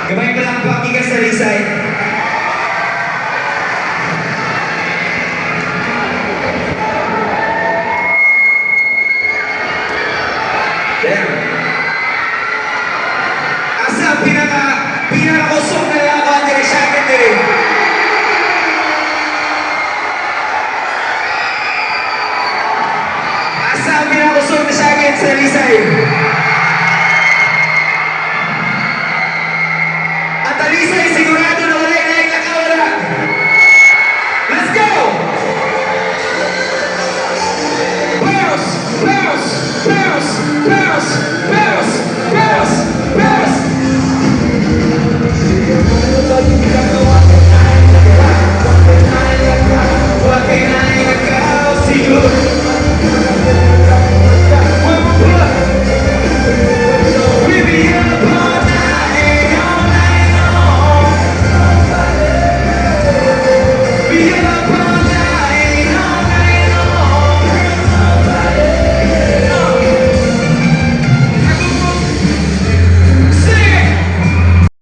Gamay palakpak gikan sa Talisay. Damn. Asa ang pinakakusog na laban diri sa akin diri? Asa ang pinakakusog na sa akin sa Talisay? At Talisay, sigurado na wala yung nakawala. Let's go! Bounce! Bounce! Bounce! Bounce! Bounce!